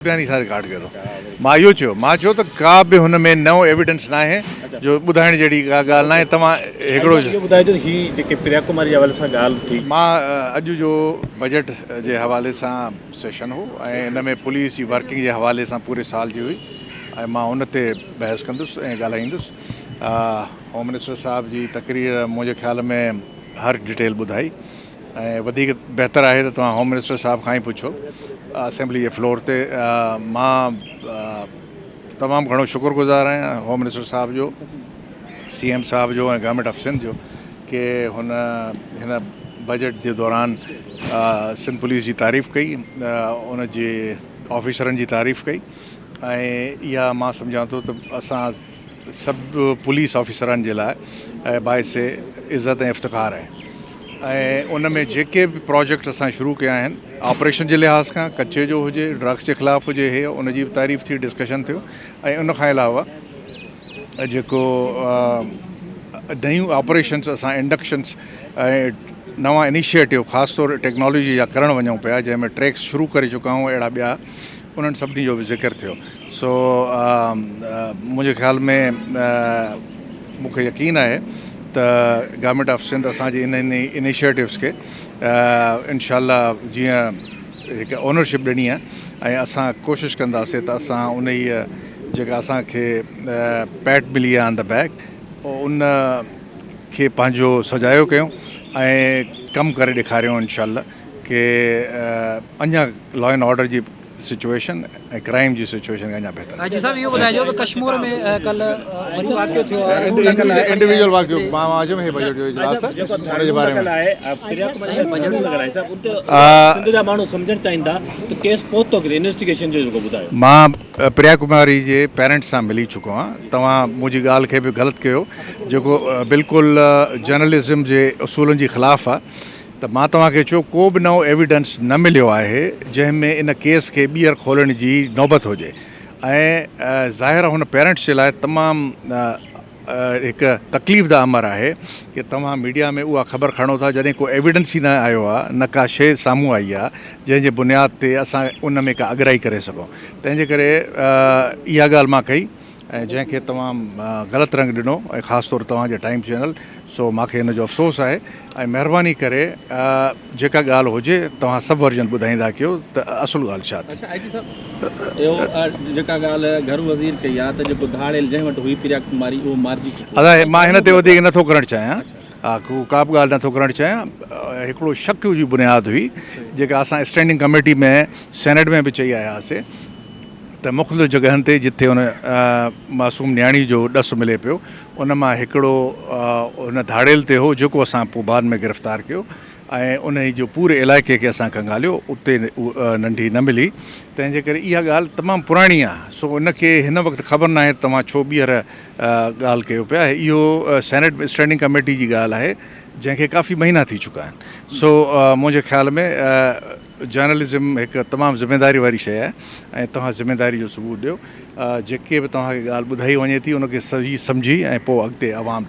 بيان ئي سان رڪارڊ ڪيو اٿو. مان اهو چيو، مان چيو ته ڪا به هن ۾ نئون ايويڊنس ناهي جو ٻڌائڻ جهڙي ڪا ڳالهه ناهي توهان هڪڙو. اهو ٻڌائجو ته هي جيڪي پريا ڪماري جي حوالي سان ڳالهه ٿي. مان اڄ جو بجيٽ جي حوالي سان سيشن هو ۽ ان ۾ پوليس جي ورڪنگ جي حوالي سان پوري سال جي هئي ۽ مان ان تي بحث ڪندس ۽ ڳالهائيندس. هوم منسٽر صاحب جي تقرير منهنجي خيال ۾ هر ڊيٽيل ٻڌائي. ۽ وڌيڪ بهتر آهي ته توهان هوم منسٽر صاحب کان ئي پڇو اسيمبلي جي فلور تي مان تمام گهڻو شڪر گذار آهيان هوم منسٽر صاحب جو سي ايم صاحب جو ۽ گورنمينٽ آف سنڌ جو ڪي هن هن بجيٽ جي دوران سنڌ پوليس جي تعريف ڪئي ان جي آفيسرن جي تعريف ڪئي ۽ اها مان سمجهان ٿو ته اسان سڀ پوليس آفيسرن جي لاء باعث عزت ۽ افتخار آهي ۽ ان ۾ جيڪي به پراجيڪٽ اسان شروع ڪيا آهن آپريشن جي لحاظ کان ڪچي جو هجي ڊرگس جي خلاف هجي هي ان جي به تعريف ٿي ڊسڪشن ٿيو ۽ ان کان علاوه جيڪو نيون آپريشنس اسان انڊڪشنس ۽ نوان انيشيٽو خاص طور ٽيڪنالاجي جا ڪرڻ وڃون پيا جنهن ۾ ٽريڪس شروع ڪري چڪا آهيون اهڙا ٻيا انهن سڀني جو به ذڪر ٿيو سو منهنجي خيال ۾ مون کي يقين آهي ته گورنمينٽ آف سنڌ اسان جي انهن انيشيٽوز کي انشاء الله جيئن هڪ اونرشپ ڏني آهي ۽ اسان ڪوشش ڪنداسين ته اسان انهيء جيڪا اسان کي پيٽ ملي آهي آن the back ان کي پنهنجو سجايو ڪيون ۽ ڪم ڪري ڏيکاريون انشاء الله ڪي اڃا لا اينڊ آرڊر جي سچوئيشن ۽ ڪرائيم جي سچوئيشن کي اڃا بهتر. حاجي صاحب اهو ٻڌائجو ته ڪشمور ۾ ڪلهه وري واقعو ٿيو آهي. انڊيويجوئل واقعو مان اوهان چيم هي بجيٽ جو اجلاس آهي ان جي باري ۾. مان پريا ڪماري جي پيرنٽس سان ملي چڪو آهيان توهان منهنجي ڳالهه کي به غلط ڪيو جيڪو بلڪل جرنلزم جي اصولن جي خلاف آهي ته مان توهان کي چيو ڪو به نئون ايويڊنس نه مليو آهي جنهن ۾ ان ڪيس کي ٻيهر کولڻ جي نوبت هجي ۽ ظاهر آهي هن پيرنٽس جي لاء تمام هڪ تڪليف ده امر آهي ڪي توهان ميڊيا ۾ اها خبر کڻو ٿا جڏهن ڪو ايويڊنس ئي نه آيو آهي نه ڪا شيء سامهون آئي آهي جنهن جي بنياد تي اسان ان ۾ ڪا اڳرائي ڪري سگهون تنهن جي ڪري اها ڳالهه مان ڪئي ۽ جنهن کي توهان غلط رنگ ڏنو ۽ خاص طور توهان جي ٽائيم چينل سو مان کي ان جو افسوس آهي ۽ مهرباني ڪري جيڪا ڳالهه هجي توهان سب ورجن ٻڌائيندا ڪيو ته اصل ڳالهه ڇا ٿي. اڇا آء جي صاحب اهو جيڪا ڳالهه گهرو وزير ڪئي آهي ته جيڪو ڌاڙيل جنهن وٽ هئي پريا ڪماري اهو مارجي چڪو ادا مان هن تي وڌيڪ نٿو ڪرڻ چاهيان ڪا به ڳالهه نٿو ڪرڻ چاهيان هڪڙو شڪ جي بنياد هئي جيڪا اسان اسٽينڊنگ ڪميٽي ۾ سينيٽ ۾ به چئي آيا هئاسي ته مختلف جڳهن تي جتي ان معصوم نياڻي جو ڏس ملي پيو ان مان هڪڙو ان ڌاڙيل تي هو جيڪو اسان پوء بعد ۾ گرفتار ڪيو ۽ انهي جو پوري علائقي کي اسان کنگاليو اتي ننڍي نه ملي تنهن جي ڪري اها ڳالهه تمام پراڻي آهي سو ان کي هن وقت خبر ناهي ته توهان ڇو ٻيهر ڳالهه ڪيو پيا اهو سينيٽ اسٽينڊنگ ڪميٽي جي ڳالهه آهي جنهن کي ڪافي مهينا ٿي چڪا آهن سو منهنجي خيال ۾ جرنلزم هڪ تمام ذميداري واري شيء آهي ۽ توهان ذميداري جو ثبوت ڏيو. جيڪي به توهان کي ڳالهه ٻڌائي وڃي ٿي ان کي صحيح سمجهي ۽ پوء اڳتي عوام ڏي.